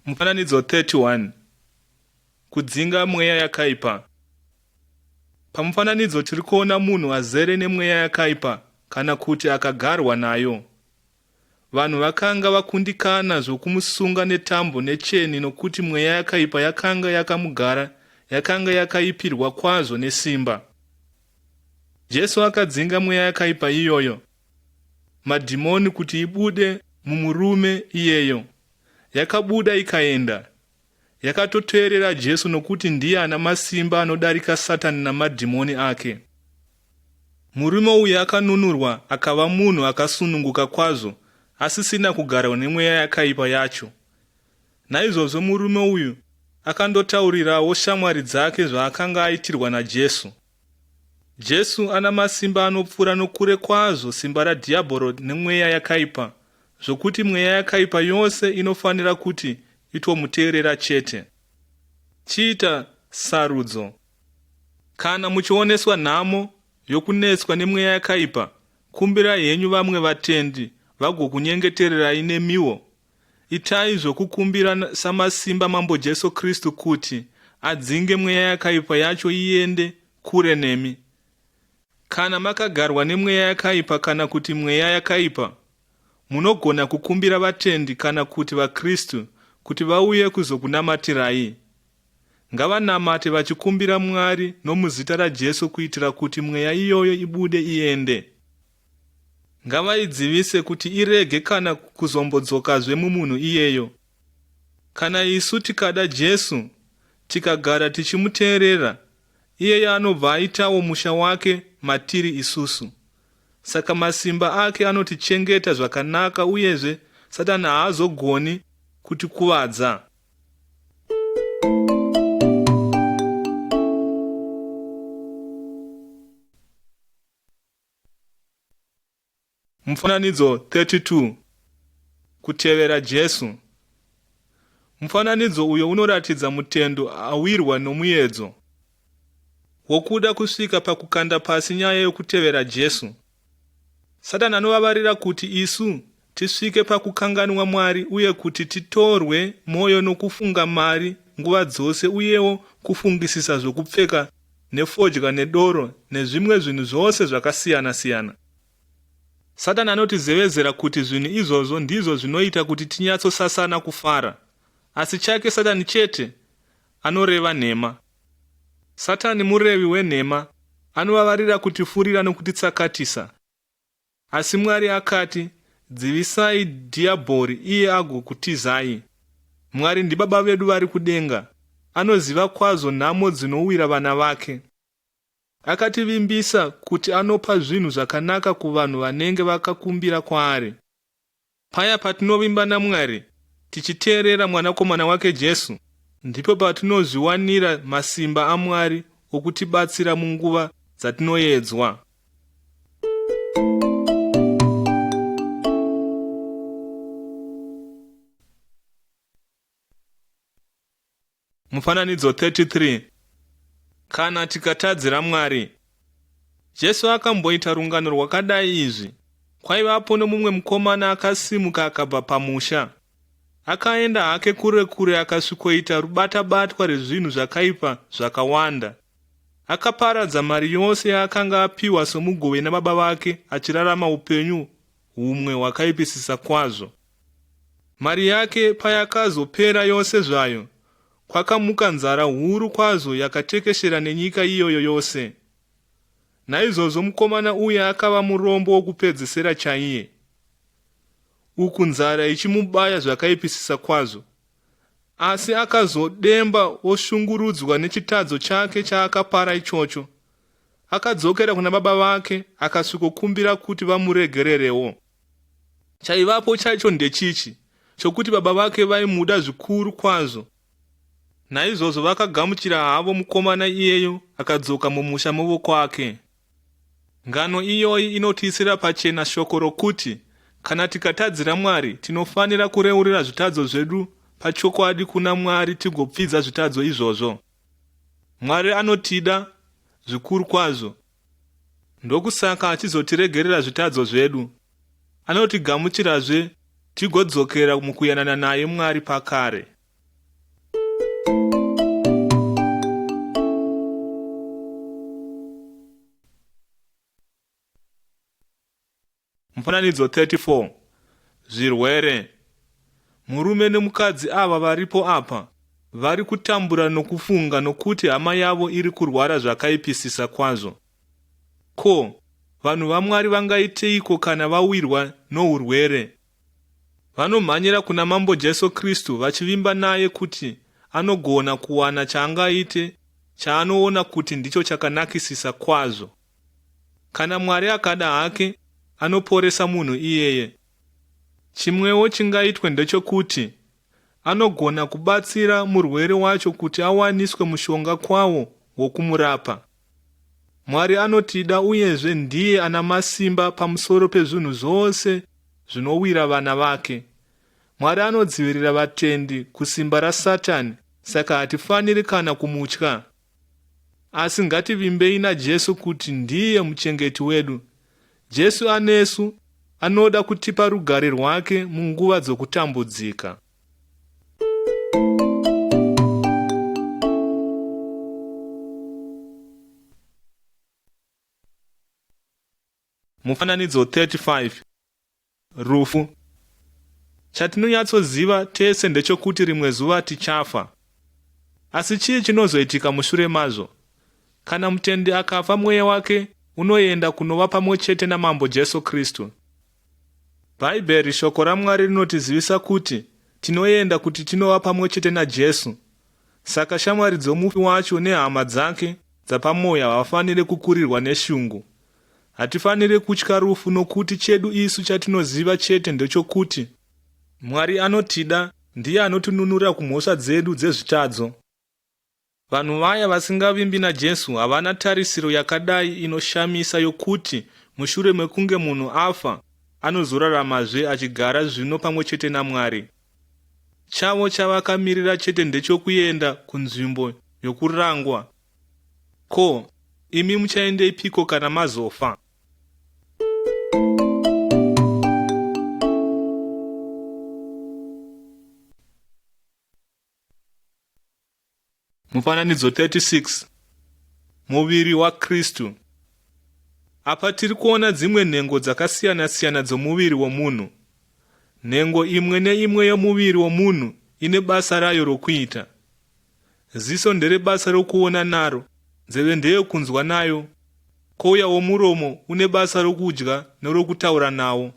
Mufananidzo 31 Kudzinga mweya yakaipa. Pamufananidzo tiri kuona munhu azere nemweya yakaipa kana kuti akagarwa nayo. Vanhu vakanga vakundikana zvokumusunga netambo necheni nokuti mweya yakaipa yakanga yakamugara yakanga yakaipirwa kwazvo nesimba. Jesu akadzinga mweya yakaipa iyoyo, madhimoni kuti ibude mumurume iyeyo. Yakabuda ikaenda. Yakatoteerera Jesu nokuti ndiye ana masimba anodarika Satani namadhimoni ake. Murume uyu akanunurwa akava munhu akasununguka kwazvo asisina kugarwa nemweya yakaipa yacho. Naizvozvo murume uyu akandotaurirawo shamwari dzake zvaakanga aitirwa naJesu. Jesu ana masimba anopfuura nokure kwazvo simba radhiyabhoro nemweya yakaipa zvokuti mweya yakaipa yose inofanira kuti itomuteerera chete. Chiita sarudzo. Kana muchioneswa nhamo yokunetswa nemweya yakaipa, kumbirai henyu vamwe vatendi vagokunyengetererai nemiwo. Itai zvokukumbira samasimba Mambo Jesu Kristu kuti adzinge mweya yakaipa yacho iende kure nemi. Kana makagarwa nemweya yakaipa kana kuti mweya yakaipa, munogona kukumbira vatendi kana kuti vaKristu kuti vauye kuzokunamatirai. Ngavanamate vachikumbira Mwari nomuzita raJesu kuitira kuti mweya iyoyo ibude iende. Ngavaidzivise kuti irege kana kuzombodzokazve mumunhu iyeyo. Kana isu tikada Jesu, tikagara tichimuteerera, iyeyo anobva aitawo musha wake matiri isusu. Saka masimba ake anotichengeta zvakanaka uyezve Satani haazogoni kutikuvadza. Mufananidzo 32 Kutevera Jesu. Mufananidzo uyo unoratidza mutendo awirwa nomuedzo wokuda kusvika pakukanda pasi nyaya yokutevera Jesu. Satani anovavarira kuti isu tisvike pakukanganwa Mwari uye kuti titorwe mwoyo nokufunga mari nguva dzose uyewo kufungisisa zvokupfeka nefodya nedoro nezvimwe zvinhu zvose zvakasiyana-siyana. Satani anotizevezera kuti zvinhu izvozvo ndizvo zvinoita kuti tinyatsosasana kufara. Asi chake Satani chete anoreva nhema. Satani murevi wenhema, anovavarira kutifurira nokutitsakatisa. Asi Mwari akati, Dzivisai dhiyabhori iye agokutizai. Mwari ndiBaba vedu vari kudenga. Anoziva kwazvo nhamo dzinowira vana vake. Akativimbisa kuti anopa zvinhu zvakanaka kuvanhu vanenge vakakumbira kwaari. Paya patinovimba naMwari, tichiteerera Mwanakomana wake Jesu, ndipo patinozviwanira masimba aMwari okutibatsira munguva dzatinoedzwa. Mufananidzo 33 Kana tikatadzira Mwari. Jesu akamboita rungano rwakadai izvi. Kwaivapo nomumwe mukomana akasimuka akabva pamusha. Akaenda hake kure kure akasvikoita rubatabatwa rezvinhu zvakaipa zvakawanda. Akaparadza mari yose yaakanga apiwa somugove nababa vake achirarama upenyu humwe hwakaipisisa kwazvo. Mari yake payakazopera yose zvayo, kwakamuka nzara huru kwazvo yakatekeshera nenyika iyoyo yose. Naizvozvo mukomana uya akava murombo wokupedzesera chaiye, uku nzara ichimubaya zvakaipisisa kwazvo. Asi akazodemba oshungurudzwa nechitadzo chake chaakapara ichocho. Akadzokera kuna baba vake akasvikokumbira kuti vamuregererewo. Chaivapo chaicho ndechichi, chokuti baba vake vaimuda zvikuru kwazvo. Naizvozvo vakagamuchira havo mukomana iyeyo akadzoka mumusha movokwake. Ngano iyoyi inotiisira pachena shoko rokuti kana tikatadzira Mwari tinofanira kureurira zvitadzo zvedu pachokwadi kuna Mwari tigopfidza zvitadzo izvozvo. Mwari anotida zvikuru kwazvo ndokusaka achizotiregerera zvitadzo zvedu. Anotigamuchirazve tigodzokera mukuyanana naye Mwari pakare. Mufananidzo 34 Zvirwere. Murume nemukadzi ava varipo apa vari kutambura nokufunga nokuti hama yavo iri kurwara zvakaipisisa kwazvo. Ko, vanhu vaMwari vangaiteiko kana vawirwa nourwere? Vanomhanyira kuna Mambo Jesu Kristu vachivimba naye kuti anogona kuwana chaangaite chaanoona kuti ndicho chakanakisisa kwazvo. Kana Mwari akada hake, anoporesa munhu iyeye. Chimwewo chingaitwe ndechokuti anogona kubatsira murwere wacho kuti awaniswe mushonga kwawo wokumurapa. Mwari anotida uyezve ndiye ana masimba pamusoro pezvinhu zvose zvinowira vana vake. Mwari anodzivirira vatendi kusimba raSatani saka hatifaniri kana kumutya. Asi ngativimbei naJesu kuti ndiye muchengeti wedu. Jesu anesu, anoda kutipa rugare rwake munguva dzokutambudzika. Mufananidzo 35 Rufu. Chatinonyatsoziva tese ndechokuti rimwe zuva tichafa. Asi chii chinozoitika mushure mazvo? Kana mutendi akafa mweya wake unoenda kunova pamwe chete naMambo Jesu Kristu. Bhaibheri, shoko raMwari rinotizivisa kuti tinoenda kuti tinova pamwe chete naJesu. Saka shamwari dzomufi wacho nehama dzake dzapamwoyo havafanire kukurirwa neshungu. Hatifanire kutya rufu nokuti chedu isu chatinoziva chete ndechokuti Mwari anotida, ndiye anotinunura kumhosva dzedu dzezvitadzo. Vanhu vaya vasingavimbi naJesu havana tarisiro yakadai inoshamisa yokuti mushure mekunge munhu afa anozoraramazve achigara zvino pamwe chete naMwari. Chavo chavakamirira chete ndechokuenda kunzvimbo yokurangwa. Ko, imi muchaendeipiko kana mazofa? Mufananidzo 36 Muviri waKristu. Apa tiri kuona dzimwe nhengo dzakasiyana-siyana dzomuviri womunhu. Nhengo imwe neimwe yomuviri womunhu ine basa rayo rokuita. Ziso nderebasa rokuona naro, nzeve ndeyokunzwa nayo, kouyawo muromo une basa rokudya nerokutaura nawo.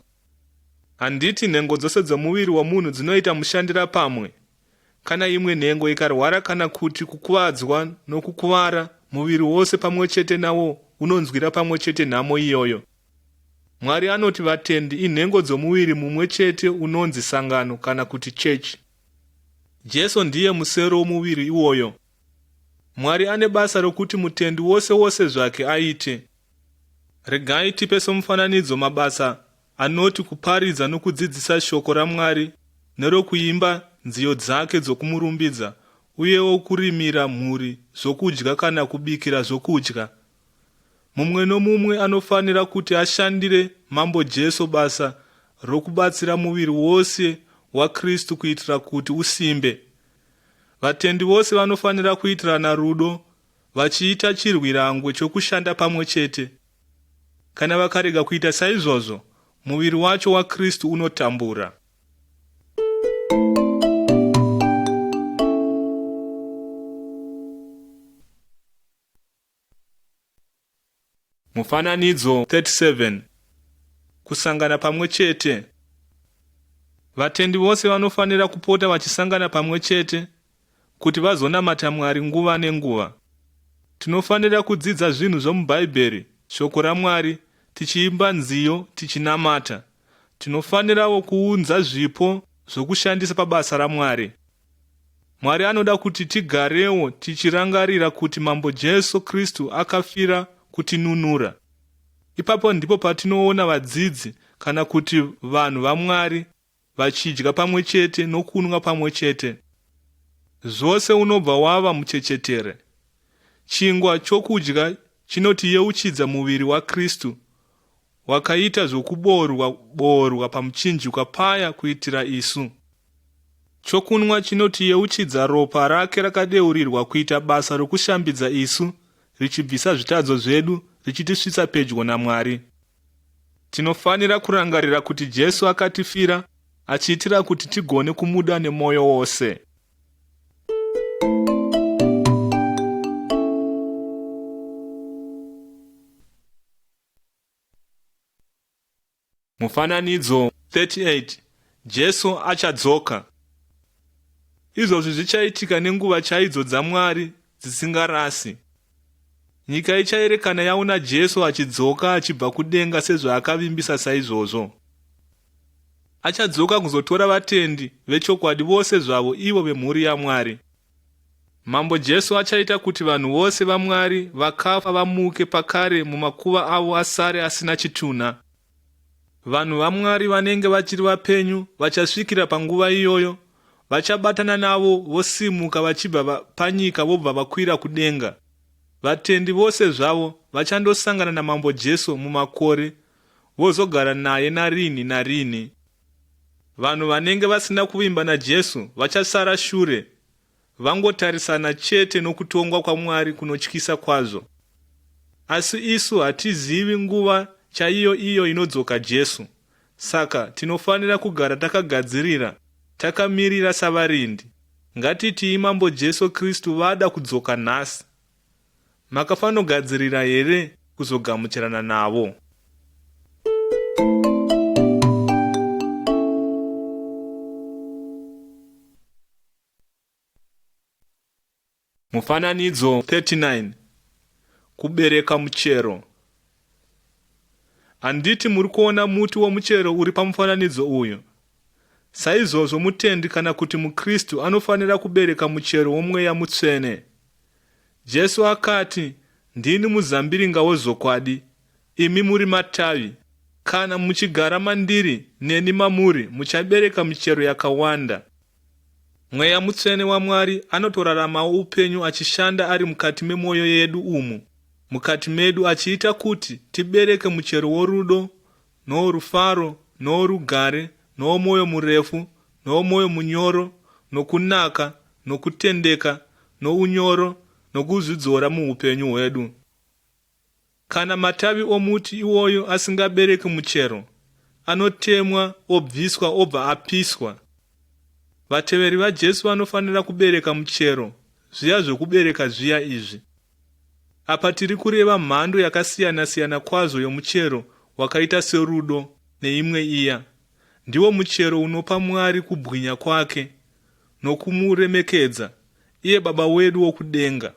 Handiti nhengo dzose dzomuviri womunhu dzinoita mushandirapamwe? Kana imwe nhengo ikarwara kana kuti kukuvadzwa nokukuvara, muviri wose pamwe chete nawo unonzwira pamwe chete nhamo iyoyo. Mwari anoti vatendi inhengo dzomuviri mumwe chete unonzi sangano kana kuti chechi. Jesu ndiye musero womuviri iwoyo. Mwari ane basa rokuti mutendi wose wose zvake aite. Regai tipe somufananidzo mabasa anoti kuparidza nokudzidzisa shoko raMwari nerokuimba nziyo dzake dzokumurumbidza uyewo kurimira mhuri zvokudya kana kubikira zvokudya. Mumwe nomumwe anofanira kuti ashandire Mambo Jesu basa rokubatsira muviri wose waKristu kuitira kuti usimbe. Vatendi vose vanofanira kuitirana rudo vachiita chirwirangwe chokushanda pamwe chete. Kana vakarega kuita saizvozvo, muviri wacho waKristu unotambura. Mufananidzo 37 Kusangana pamwe chete. Vatendi vose vanofanira kupota vachisangana pamwe chete kuti vazonamata Mwari nguva nenguva. Tinofanira kudzidza zvinhu zvomuBhaibheri, shoko raMwari, tichiimba nziyo tichinamata. Tinofanirawo kuunza zvipo zvokushandisa pabasa raMwari. Mwari anoda kuti tigarewo tichirangarira kuti Mambo Jesu Kristu akafira kutinunura. Ipapo ndipo patinoona vadzidzi kana kuti vanhu vaMwari vachidya pamwe chete nokunwa pamwe chete. Zvose unobva wava muchechetere. Chingwa chokudya chinotiyeuchidza muviri waKristu wakaita zvokuboorwa boorwa pamuchinjikwa paya kuitira isu. Chokunwa chinotiyeuchidza ropa rake rakadeurirwa kuita basa rokushambidza isu richibvisa zvitadzo zvedu richitisvitsa pedyo naMwari. Tinofanira kurangarira kuti Jesu akatifira achiitira kuti tigone kumuda nemwoyo wose. Mufananidzo 38 Jesu achadzoka. Izvozvi zvichaitika nenguva chaidzo dzaMwari dzisingarasi. Nyika ichaerekana yaona Jesu achidzoka achibva kudenga sezvaakavimbisa saizvozvo. Achadzoka kuzotora vatendi vechokwadi vose zvavo ivo vemhuri yaMwari. Mambo Jesu achaita kuti vanhu vose vaMwari vakafa vamuke pakare mumakuva avo asare asina chitunha. Vanhu vaMwari vanenge vachiri vapenyu vachasvikira panguva iyoyo, vachabatana navo vosimuka vachibva panyika vobva vakwira kudenga. Vatendi vose zvavo vachandosangana naMambo Jesu mumakore vozogara naye narinhi narinhi. Vanhu vanenge vasina kuvimba naJesu vachasara shure vangotarisana chete nokutongwa kwaMwari kunotyisa kwazvo. Asi isu hatizivi nguva chaiyo iyo inodzoka Jesu. Saka tinofanira kugara takagadzirira, takamirira savarindi. Ngatitii Mambo Jesu Kristu vada kudzoka nhasi. Makafanogadzirira here kuzogamuchirana navo? Mufananidzo 39 Kubereka muchero. Handiti muri kuona muti womuchero uri pamufananidzo uyu? Saizvozvo mutendi kana kuti muKristu anofanira kubereka muchero woMweya Mutsvene. Jesu akati, Ndini muzambiringa wezvokwadi, imi muri matavi. Kana muchigara mandiri neni mamuri, muchabereka michero yakawanda. Mweya Mutsvene waMwari anotoraramawo upenyu achishanda ari mukati memwoyo yedu umu, mukati medu achiita kuti tibereke muchero worudo, noworufaro, noworugare, nowomwoyo murefu, nowomwoyo munyoro, nokunaka, nokutendeka, nounyoro, nokuzvidzora muupenyu hwedu. Kana matavi omuti iwoyo asingabereki muchero, anotemwa obviswa obva apiswa. Vateveri vaJesu vanofanira kubereka muchero, zviya zvokubereka zviya izvi. Apa tiri kureva mhando yakasiyana-siyana kwazvo yomuchero wakaita serudo neimwe iya. Ndiwo muchero unopa Mwari kubwinya kwake nokumuremekedza, iye Baba wedu wokudenga.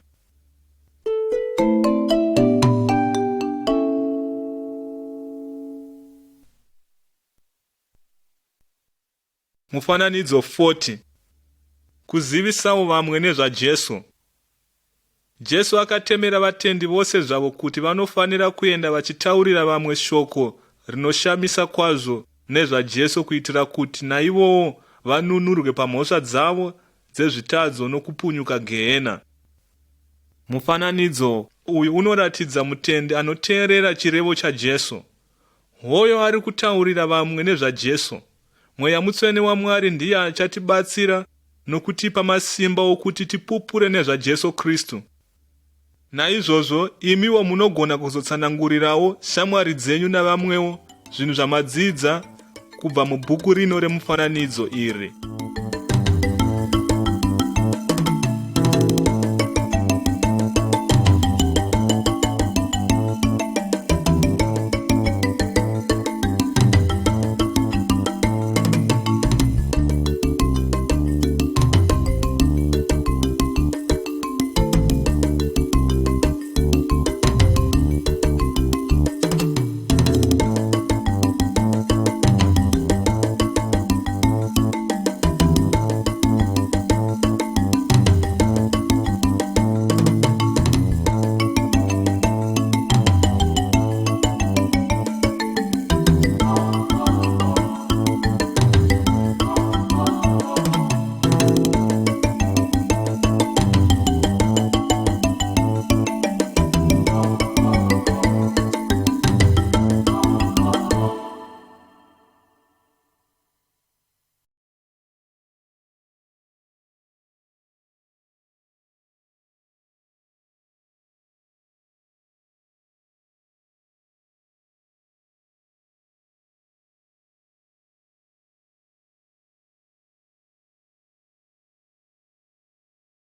Mufananidzo 40 Kuzivisawo vamwe nezvaJesu. Jesu akatemera vatendi vose zvavo kuti vanofanira kuenda vachitaurira vamwe shoko rinoshamisa kwazvo nezvaJesu kuitira kuti naivowo vanunurwe pamhosva dzavo dzezvitadzo nokupunyuka gehena. Mufananidzo uyu unoratidza mutendi anoteerera chirevo chaJesu. Hoyo ari kutaurira vamwe nezvaJesu. Mweya Mutsvene waMwari ndiye achatibatsira nokutipa masimba okuti tipupure nezvaJesu Kristu. Naizvozvo imiwo munogona kuzotsanangurirawo shamwari dzenyu navamwewo zvinhu zvamadzidza kubva mubhuku rino remufananidzo iri.